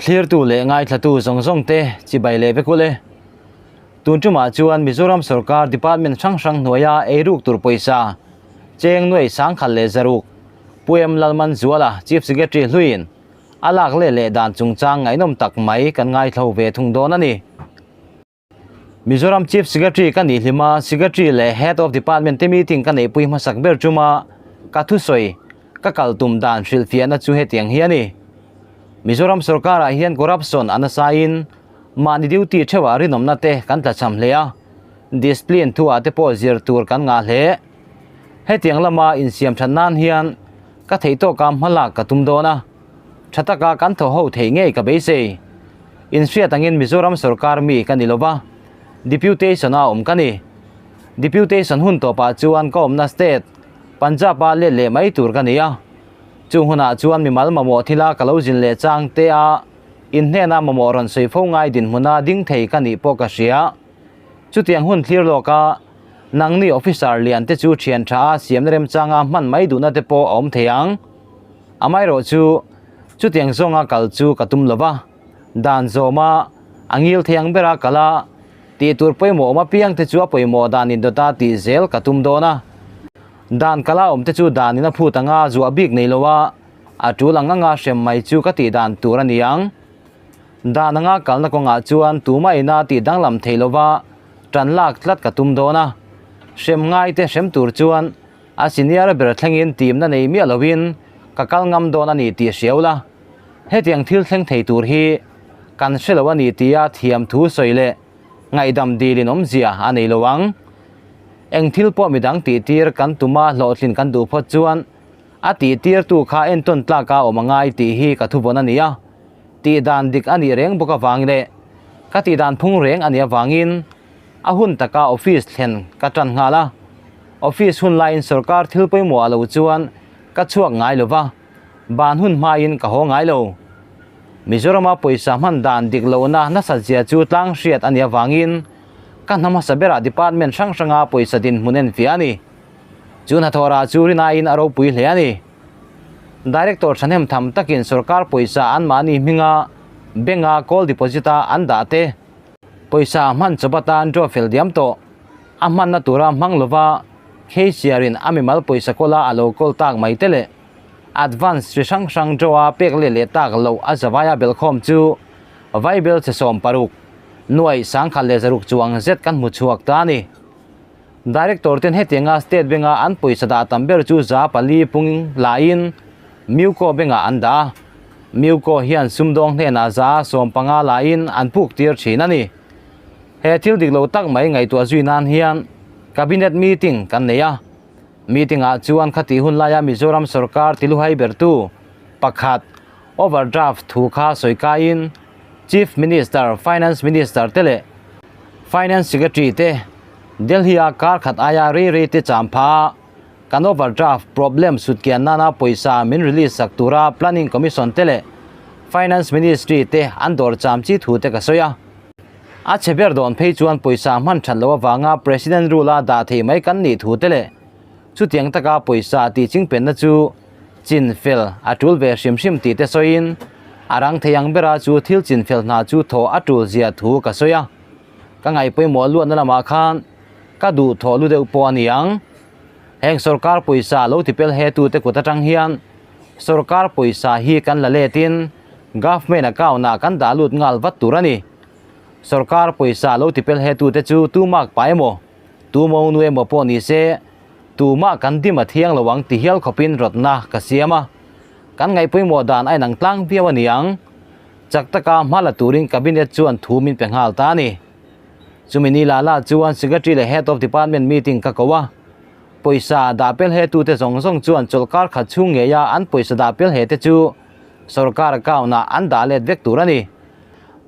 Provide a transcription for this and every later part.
Thlirtu leh ngaithlatu zawng zawng te chibai leh vek ule. Tun tumah chuan Mizoram sorkar department hrang hrang hnuaia eiruk tur pawisa cheng nuai sangkhat leh zaruk Pu M Lalmanzuala Chief Secretary hluiin a lak leh leh dan chungchang ngaihnawm tak mai kan ngaithlo ve thung dawn a ni. Mizoram Chief Secretary ka nih hlim a, Secretary leh Head of Department te meeting ka neihpui hmasak ber chuma ka thusawi ka kal tum dan hrilhfiahna chu hetiang hi a ni. Mizoram sorkarah hian corruption a nasain mahni duty theuhah rinawmna te kan tlachham hle a, discipline thuah te pawh zir tur kan ngah hle. Hetiang lama insiam that nan hian ka theihtawka hmalak ka tum dawn a. Tha taka kan thaw ho thei ngei ka beisei. Inhriat angin Mizoram sorkar mi ka ni lova, Deputation a awm ka ni. Deputation hun tawpah chuan ka awmna state, Punjab a let leh mai tur ka ni a. Chung hunah chuan mimal mamawh thila ka lo zin leh chang te a, inhnena mamawh rawn sawi fo ngai dinhmuna ding thei ka nih pawh ka hria. Chutiang hun thlir lawka nangni officer lian te chu thian tha a siamna remchanga hman mai duhna te pawh a awm thei ang. Amaherawh chu, chutiang zawnga kal chu ka tum lo va, dan zawma a ngil thei ang bera kal a, tih tur pawimawh awm apiang te chu a pawimawh dan indawta tih zel ka tum dawn a. Dan kala awm te chu danin a phut anga zuah bik nei lo a, a tul ang anga hrem mai chu ka tih dan tur a ni ang. Dan anga kalna kawngah chuan tumah ina tih danglam thei lo va, tan lak tlat ka tum dawn a. Hrem ngai te hrem tur chuan A senior ber thlengin timna nei miah loin ka kal ngam dawn a ni tih hriau la. Hetiang thil thleng thei tur hi kan hre lo a ni tia thiam thu sawi leh ngaihdam dilin awmzia a nei lo ang. Eng thil pawh midang tihtir kan tuma hlawhtlin kan duh phawt chuan a tihtirtu kha entawn tlaka awm a ngai tih hi ka thuvawn a ni a. Tihdan dik a nih reng bawk avang leh ka tihdan phung reng a nih avangin A hun taka office thlen ka tan nghal a, office hun laiin sorkar thil pawimawh a lo chuan ka chhuak ngai lo va, ban hun hmain ka haw ngai lo. Mizorama pawisa hman dan dik lohna nasat zia chu tlang hriat a nih avangin ka hna hmasa berah department hrang hranga pawisa dinhmun enfiah a ni. Chu hnathawhrah chu rinaiin a ropui hle a ni. Director thahnem tham takin sorkar pawisa anmahni hminga bank-a call deposit-a an dah te, Pawisa hman chawp atan draw fel diam tawh. A hmanna tura hmang lova Kheichiarin a mimal pawisa kawla a lo kawl tak mai te leh advance chi hrang hrang draw a pek let leh tak loh a zavaia belhkhawm chu Vaibel che 60, nuaih 10,600 chuang zet kan hmu chhuak ta a ni. Director ten hetianga State Bank-a an pawisa dah tam ber chu 4% pung lain Muco Bank-ah an dah a. Muco hian sumdawng hnenah 15% lain an puk tir thin a ni. He thil dik lo tak mai ngaihtuah zui nan hian Cabinet meeting kan nei a. Meeting-ah chuan khatih hun laia Mizoram sorkar tiluhai bertu pakhat overdraft thu kha sawi kaiin Chief Minister, Finance Minister te leh Finance Secretary te Delhi-a kar khat aia rei rei te cham pha a, kan overdraft problem sutkian nana pawisa min release sak tura Planning Commission te leh Finance Ministry te an dawr cham chi thu te ka sawi a. A chhe ber dawn phei chuan pawisa hman that loh avanga President rule-a dah thei mai kan nih thu te leh chutiang taka pawisa tih chingpenna chu chin fel a tul ve hrim hrim tih te sawiin a rang thei ang bera chu thil chin fel hna chu thaw a tul zia thu ka sawi a. Ka ngaih pawimawh luatna lamah khan ka duh thawh lu deuh pawh a ni ang. Heng sorkar pawisa lo tipel he tute kut atang hian sorkar pawisa hi kan la letin government account ah kan dah lut nghal vat tur a ni. Sorkar pawisa lo tipel he tute chu tu mak pa emaw, tu monu emaw pawh ni se tumah kan dim a thiang lo ang ti hial khawpin rawtna ka siam a. Kan ngaih pawimawh dan a inang tlang viau a ni ang. Chak taka hma la turin Cabinet chuan thu min pe nghal ta a ni. Chumi ni la la chuan Secretary leh Head of Department meeting ka ko a. Pawisa dah pel he tute zawng zawng chuan chawlhkar khat chhung ngeia an pawisa dah pel he te chu sorkar account ah an dah let vek tur a ni.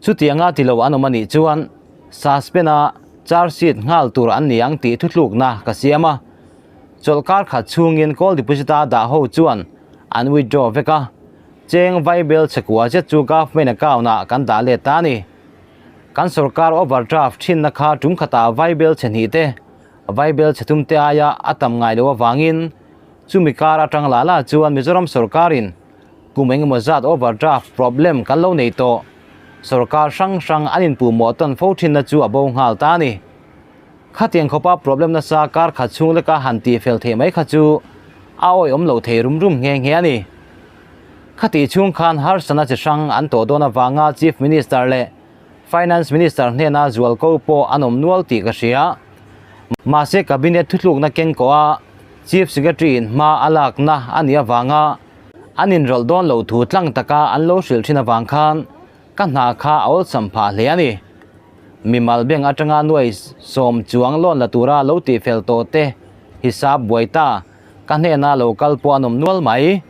Chutianga ti lo an awm a nih chuan suspend a charge sheet nghal tur an ni ang tih thuthlukna ka siam a. Chawlhkar khat chhungin call deposit a dah ho chuan an withdraw vek a. Cheng Vaibel chhekua zet chu government account ah kan dah let ta a ni. Kan sorkar overdraft thinna kha tum khatah Vaibel chhe hnih te, Vaibel chhe thum te aia a tam ngai lo avangin chumi kar atang la la chuan Mizoram sorkarin kum engemaw zat overdraft problem kan lo nei tawh. Sorkar hrang hrang an inpuhmawh tawn fo thinna chu a bo nghal ta a ni. Khatiang khawpa problem nasa kar khat chhung leka han tih fel theih mai kha chu a awihawm loh thei rum rum nghe nghe a ni. Khatih chhung khan harsana chi hrang an tawh dawn avanga Chief Minister leh Finance Minister hnena zual ko pawh an awm nual tih ka hria. Mahse Cabinet thutlukna keng kawh a Chief Secretary in hma a lakna a nih avanga an inrawlh dawn loh thu tlang taka an lo hrilh thin avang khan ka hna kha a awlsam phah hle a ni. Mimal bank atanga nuai sawm chuang loan la tura lo tihfel tawh te hisap buai ta ka hnena lo kal pawh an awm nual mai.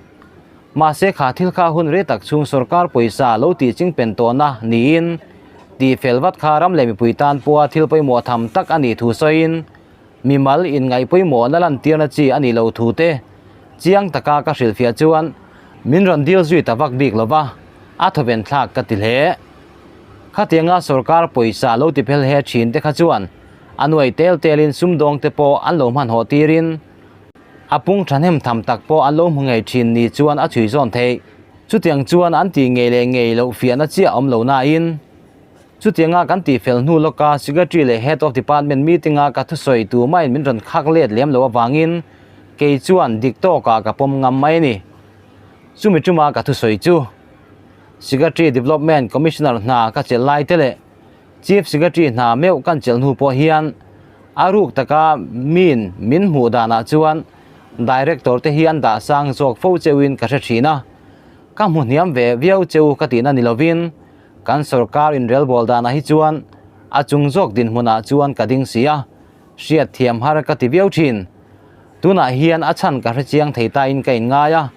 Mahse kha thil kha hun rei tak chhung sorkar pawisa lo tih chingpen tawhna niin tihfel vat kha ram leh mipui tan pawha thil pawimawh tham tak a nih thu sawiin mimal inngaih pawimawhna lantirna chi a nih loh thu te chiang taka ka hrilhfiah chuan min rawn dil zui ta vak bik lova a thawven thlak ka ti hle. Khatianga sorkar pawisa lo ti phel he thin te kha chuan a nuai tel telin sumdawng te pawh an lo hmanhawh tirin a pung thahnem tham tak pawh an lo hmu ngei thin ni chuan a chhui zawn theih. Chutiang chuan an tih ngei leh ngei loh fiahna chiah awm lo nain Chutianga kan tih fel hnu lawka Secretary leh Head of Department meeting-a ka thusawi tu maiin min rawn khak let lem loh avangin kei chuan dik tawkah ka pawm ngam mai a ni. Chumi tuma ka thusawi chu Secretary Development Commissioner hna ka chelh lai te leh Chief Secretary hna meuh kan chelh hnu pawh hian a ruk taka min min hmuh danah chuan Director te hi an dah sang zawk fo cheuhin ka hre thin a, ka hmu hniam ve viau cheu ka tihna ni lovin Kan sorkar inrelbawl danah hi chuan a chung zawk dinhmunah chuan ka ding si a, hriat thiam har ka ti viau thin. Tunah hian a chhan ka hre chiang thei tain ka inngai a,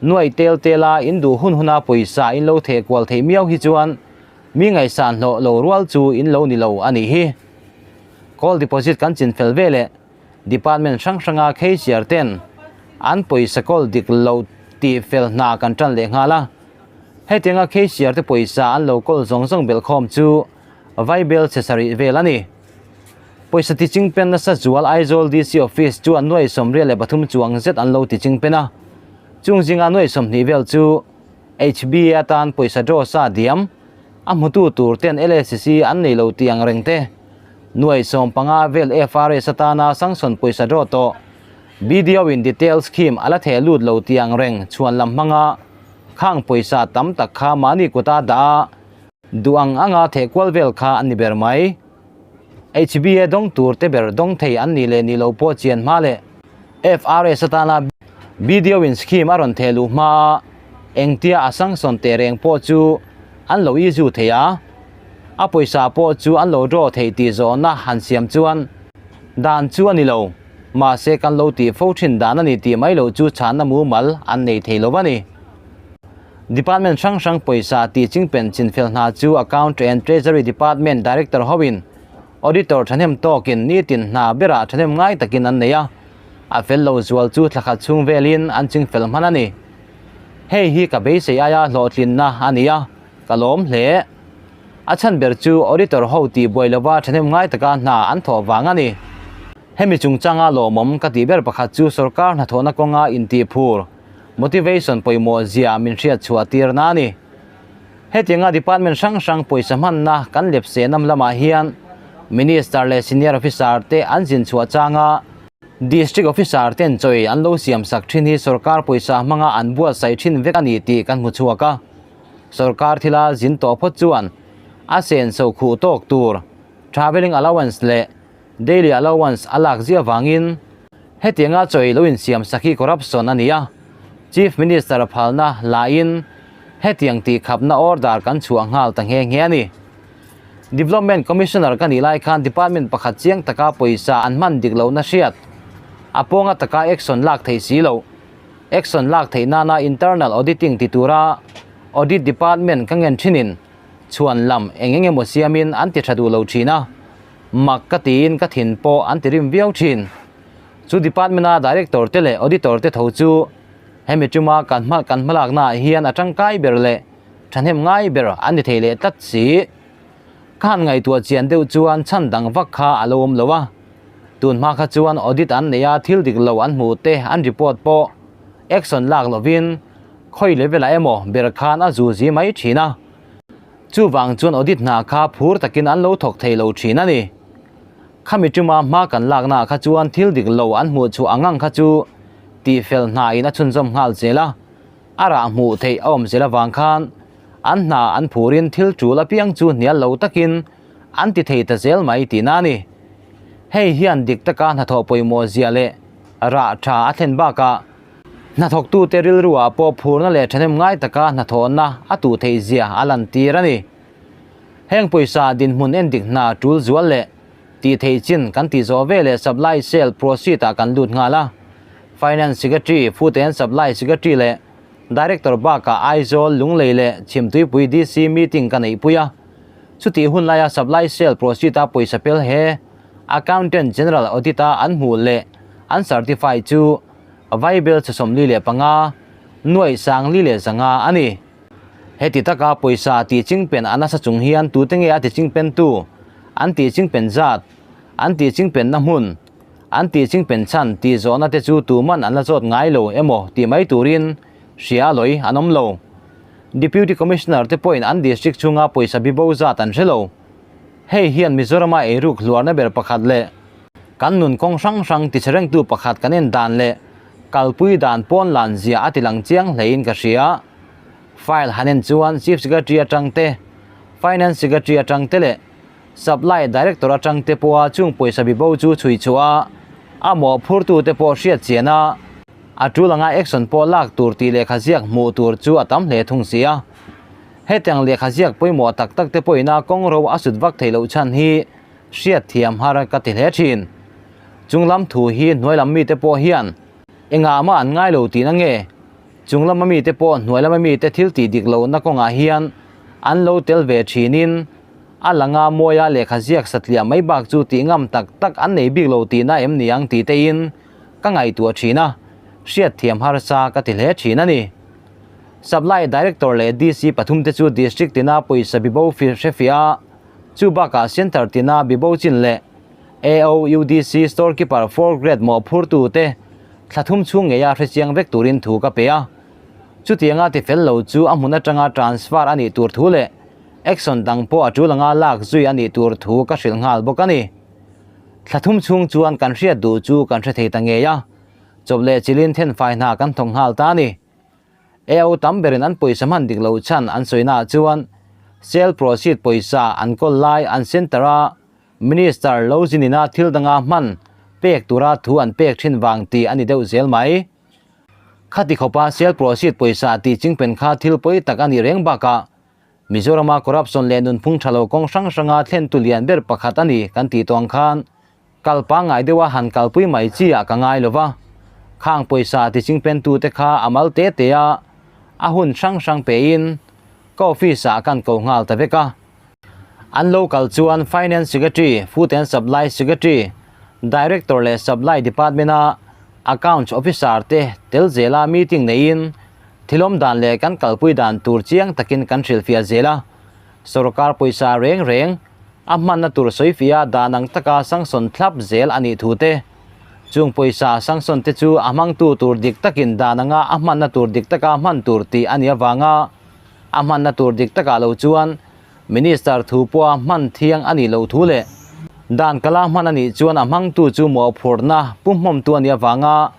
nuaih tel tela in duh hun huna pawisa in lo theh kual theih miau hi chuan mi ngaihsan hlawh lo rual chu in lo ni lo a nih hi. Call deposit kan chin fel veleh Department hrang hranga cashier ten an pawisa kawl dik lo tih fel hna kan tan leh nghal a. Hetianga cashier te pawisa an lo kawl zawng zawng belh khawm chu Vaibel chhe sarih vel a ni. Pawisa ti chingpen nasa zual Aizawl DC Office chu an nuai 83 chuang zet an lo ti chingpen a. Chung zinga nuai 20 vel chu HBA atan pawisa draw sa diam a hmutu tur ten LACC an nei lo tih ang reng te. Nuai 15 vel FRS atana sanction pawisa draw tawh BDO in detail scheme a la theh lut lo tih ang reng chhuan lam hmanga khang pawisa tam tak kha mahni kuta dah a duh ang anga theh kual vel kha an ni ber mai. HBA dawng tur te ber dawng thei an nih leh nih lo pawh chian hma leh FRS atana BDO in scheme a rawn theh luh hma a engtia a sanction teh reng pawh chu an lo issue thei a. A pawisa pawh chu an lo draw theih tih zawhna han siam chuan dan chu a ni lo, mahse kan lo tih fo thin dan a ni tih mai loh chu chhanna mumal an nei thei lo a ni. Department hrang hrang pawisa tih chingpen chinfel hna chu Account and Treasury Department Director hoin Auditor thahnem tawkin nitin hna berah thahnem ngai takin an nei a, a fel lo zual chu thlakhat chhung velin an chingfel hman a ni. Hei hi ka beisei aia hlawhtlinna a ni a. Ka lawm hle. A chhan ber chu auditor ho tih buai lova thahnem ngai taka hna an thawh vang a ni. Hemi chungchanga lawmawm ka tih ber pakhat chu sorkar hnathawhna kawnga intihphur, motivation, pawimawh zia min hriat chhuah tirna a ni. Hetianga department hrang hrang pawisa hmanna kan lepse nam lamah hian Minister leh Senior Officer te an zin chhuah changa District Officer ten chawi an lo siam sak thin hi sorkar pawisa hmanga an buatsaih thin vek a ni tih kan hmu chhuak a. Sorkar thila zin tawh phawt chuan a senso khuh tawk tur travelling allowance leh daily allowance a lak ziah vangin hetianga chawi lo insiam sak hi corruption a ni a, Chief Minister phalna lahin hetiang tih khapna order kan chhuah nghal ta nghe nghe a ni. Development Commissioner ka nih lai khan department pakhat chiang taka pawisa an hman dik lohna hriat a pawnga taka action lak theih si loh. Action lak theih nana internal auditing ti tura Audit Department ka ngen thinin chhuan lam eng eng emaw siamin an ti tha duh lo thin a, mak ka tiin ka thin pawh an ti rim viau thin. Chu department-a Director te leh Auditor te tho chu hemi tuma kan hma kan hmalaknaah hian a tangkai ber leh thahnem ngai ber an ni thei leh tlat si. Ka han ngaihtuah chian deuh chuan chhan dang vak kha a lo awm lo a. Tun hma kha chuan audit an nei a, thil dik lo an hmuh te an report pawh action lak lovin khawi level ah emaw ber khan a zu zi mai thin a. Chuvang chuan audit hna kha phur takin an lo thawk thei lo thin a ni. Khami tuma hma kan laknaah kha chuan thil dik lo an hmuh chhuah ang ang kha chu tihfel hna in a chhunzawm nghal zel a, a rah hmuh theih a awm zel avang khan an hna an phurin thil tul apiang chu hnial lo takin an ti thei ta zel mai tihna a ni. Hei hian dik taka hnathawh pawimawh zia leh rah tha a thlen bakah hnathawktute rilruah pawh phurna leh thahnem ngai taka hnathawhna a tuh theih zia a lantir a ni. Heng pawisa dinhmun endik hna tul zual leh tih theih chin kan tih zawh ve leh Supply Sale Proceed ah kan lut nghal a. Finance Secretary, Food and Supply Secretary leh Director bakah Aizawl, Lunglei leh Chhimtuipui DC meeting ka neihpui a. Chutih hun laia Supply Sale Proceed a pawisa pel he Accountant General Audit a an hmuh leh an certify chu Vaibel 45, 4,500 a ni. Heti taka pawisa tih chingpen a nasa chung hian tute nge a ti chingpentu, an tih chingpen zat, an tih chingpenna hmun, an tih chingpen chhan tih zawhna te chu tuman an la zawt ngai lo emaw tih mai turin hria lawi an awm lo. Deputy Commissioner te pawhin an district chhunga pawisa bibo zat an hre lo. Hei hian Mizorama eiruk hluarna ber pakhat leh kan nun kawng hrang hrang tichhe rengtu pakhat kan en dan leh kalpui dan pawn lan zia a ti lang chiang hlein ka hria. File han en chuan Chief Secretary atang te, Finance Secretary atang te leh Supply Director atang te pawha chung pawisa bibo chu chhui chhuah a, a mawhphurtu te pawh hriat chian a, a tul anga action pawh lak tur tih lehkha ziak hmuh tur chu a tam hle thung si a. Hetiang lehkha ziak pawimawh tak tak te pawhin a kawng ro a sut vak theih loh chhan hi hriat thiam har ka ti hle thin. Chunglam thu hi hnuailam mite pawh hian engah mah an ngai lo tihna nge? Chunglama mite pawh hnuailama mite thil tih dik lohna kawngah hian an lo tel ve thinin a langa mawia lehkha ziak satliah mai bak chu tih ngam tak tak an nei bik lo tihna em ni ang tih tein ka ngaihtuah thin a, hriatthiam harsa ka ti hle thin a ni. Supply Director leh DC pathumte chu District tina pawisa bibo hrefiah a, Chu bakah Centre tina bibo chin leh AO, UDC, Store Keeper, Four Grade mawhphurtu te thla thum chhung ngeia hrechiang vek turin thu ka pe a. Chutianga ti fel lo chu a hmun atanga transfer a nih tur thu leh action dang pawh a tul anga lak zui a nih tur thu ka hrilh nghal bawk a ni. Thla thum chhung chuan kan hriat duh chu kan hre thei ta ngei a, chawp leh chilin thenfai hna kan thawk nghal ta a ni. AO tam berin an pawisa hman dik loh chhan an sawinaah chuan sale proceed pawisa an kawl lai an centre a Minister lo zinina thil danga hman pek tura thu an pek thin vang tih a ni deuh zel mai. Khati khawpa sale proceed pawisa tih chingpen kha thil pawi tak a nih reng bakah Mizorama corruption leh nunphung tha lo kawng hrang hranga thlentu lian ber pakhat a ni kan tih tawng khan Kal pangngai deuha han kalpui mai chi ah ka ngai lova, khang pawisa ti chingpentute kha a mal te te a, a hun hrang hrang pein ka office ah kan ko nghal ta vek a. An lo kal chuan Finance Secretary, Food and Supply Secretary, Director leh Supply Department a Accounts Officer te tel zela meeting neiin thilawm dan leh kan kalpui dan tur chiang takin kan hrilhfiah zel a, sorkar pawisa reng reng A hmanna tur sawifiah dan ang taka sanction thlap zel a nih thu te, chung pawisa sanction te chu a hmangtu tur dik takin dan anga a hmanna tur dik taka hman tur tih a nih avanga a hmanna tur dik takah lo chuan Minister thu pawha hman thiang a nih loh thu leh dan kala hman a nih chuan a hmangtu chu mawhphurhna pumhmawmtu a nih avanga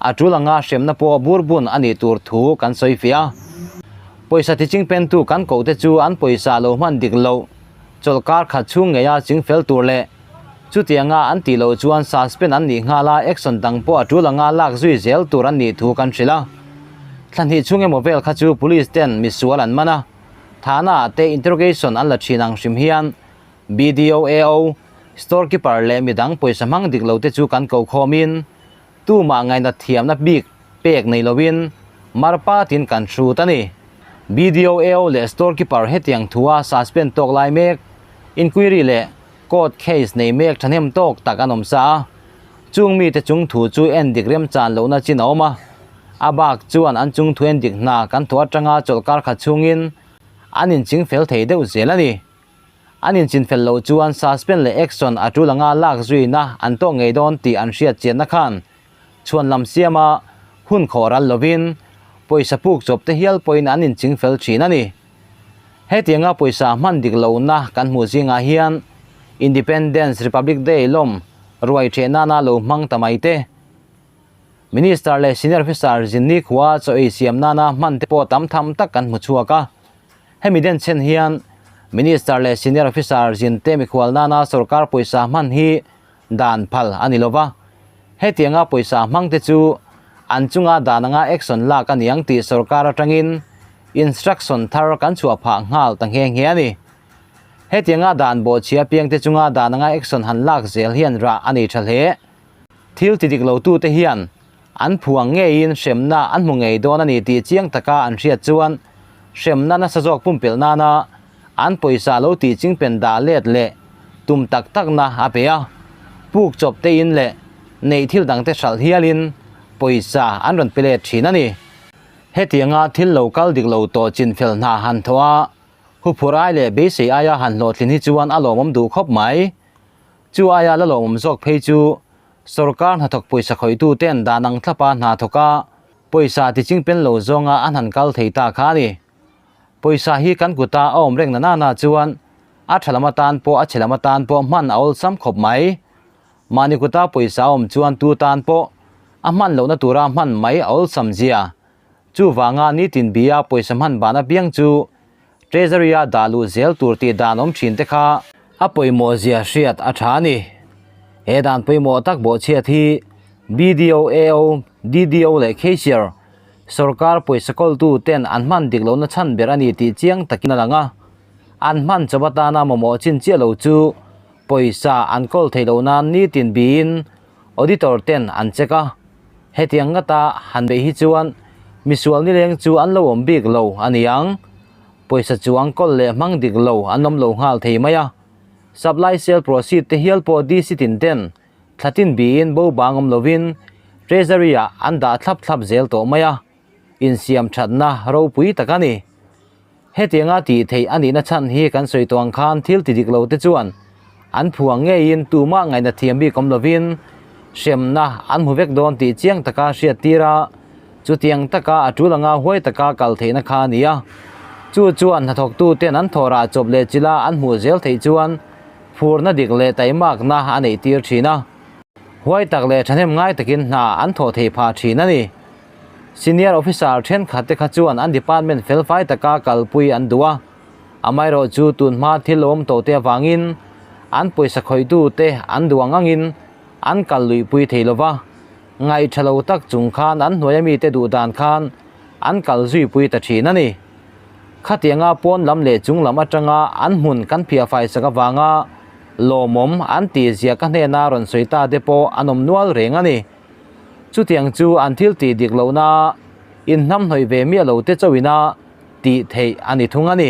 A tul anga hremna pawh burbun a nih tur thu kan sawi fiah a. Pawisa tichingpentu kan kohte chu an pawisa lo hman dik loh chawlhkar khat chhung ngeia chingfel tur leh chutianga an tih loh chuan suspend an nih nghal a, action dang pawh a tul anga lak zui zel tur an nih thu kan hrilh a. Thla hnih chhung emaw vel kha chu police ten misual an man a, thana ah te interrogation an la thin ang hrim hian BDOAO, store keeper leh midang pawisa hmang dik lo te chu kan ko khawmin Tumah ngaihna thiamna bik pek nei loin marpa tin kan hrut a ni. BDOAO leh store keeper hetiang thua suspend tawk lai mek, inquiry leh court case nei mek thahnem tawk tak an awm sa a. Chung mite chung thu chu en dik remchan lohna chin a awm a. A bak chuan an chung thu en dik hna kan thawh atanga chawlhkar khat chhungin an inching fel thei deuh zel a ni. An inchinfel loh chuan suspend leh action a tul anga lak zuina an tawk ngei dawn tih an hriat chianna khan chhuan lam siama hun khawh ral lovin pawisa puk chawp te hial pawhin an inchingfel thin a ni. Hetianga pawisa hman dik lohna kan hmuh zingah hian Independence Republic Day lawm ruai ṭheh nana lo hmang ta mai te, Minister leh Senior Officer zinni khua chaw ei siam nana hman te pawh tam tham tak kan hmu chhuak a. Hemi den chhen hian Minister leh Senior Officer zin te mikhual nana sorkar pawisa hman hi dan phal a ni lova. Hetianga pawisa hmang te chu an chunga dan anga action lak a niang tih sorkar atangin instruction thar kan chhuah phah nghal ta nghe nghe a ni. Hetianga dan bawhchhia piangte chunga dan anga action han lak zel hian rah a nei tha hle. Thil ti dik lotute hian an phuang ngeiin hremna an hmu ngei dawn a ni tih chiang taka an hriat chuan hremna nasa zawk pumpelh nana an pawisa lo tih chingpen dah let leh tum tak takna a pe a. Puk chawp te in leh neih thil dangte hralh hialin pawisa an rawn pe let thin a ni. Hetianga thil lo kal dik lo tawh chinfel hna han thawh a, huphurh ai leh beisei aia han hlawhtlin hi chuan a lawmawm duh khawp mai. Chu aia la lawmawm zawk phei chu sorkar hnathawk pawisa khawihtu ten dan ang thlapa hna thawk a, pawisa ti chingpen lo zawnga an han kal thei ta kha a ni. Pawisa hi kan kuta a awm reng na nana chuan a tha lam atan pawh a chhe lam atan pawh hman a awlsam khawp mai. Mahni kuta pawisa a awm chuan tu tan pawh a hman lohna tura hman mai a awlsam zia. Chuvanga nitin bia pawisa hman ban apiang chu Treasury-a dah luh zel tur tih dan awm thin te kha a pawimawh zia hriat a tha a ni. He dan pawimawh tak bawhchhiat hi BDO, AO, DDO leh Cashier sorkar pawisa kawltu ten an hman dik lohna chhan ber a ni tih chiang takin a lang a. An hman chawp atana mamawh chin chiah lo chu pawisa an kawl theih loh nan nitin biin auditor ten an check a. Hetiang ngata han beih hi chuan misual nileng chu an lo awm bik lo a ni ang. Pawisa chuang kawl leh hmang dik lo an awm lo nghal thei mai a. Supply sale proceed te hial pawh DC tin ten thla tin biin bo bang awm lovin Treasury ah an dah thlap thlap zel tawh mai a. Insiam thatna ropui tak a ni. Hetianga tih theih a nihna chhan hi kan sawi tawh ang khan thil ti dik lo te chuan an phuang ngeiin tumah ngaihna thiam bik awm lovin hremna an hmu vek dawn tih chiang taka hriat tir a, chutiang taka a tul anga huai taka kal theihna kha a ni a. Chu chuan hnathawktu ten an thawh rah chawp leh chila an hmuh zel theih chuan phurna dik leh taimakna a neih tir thin a. Huai tak leh thahnem ngai takin hna an thawh theih phah thin a ni. Senior officer thenkhat te kha chuan an department felfai taka kalpui an duh a, amaherawh chu tunhma thil awm tawh te avangin an pawisa khawihtu te an duh ang angin an kal luihpui thei lova, ngaihtha lo tak chung khan an hnuaia mite duh dan khan an kal zuipui ta thin a ni. Khatianga pawn lam leh chung lam atanga an hmun kan phiahfai sak avanga lawmawm an tihzia ka hnena rawn sawi ta te pawh an awm nual reng a ni. Chutiang chu an thil tih dik lohna inhnamhnawih ve miah lo te chauhina tih theih a ni thung a ni.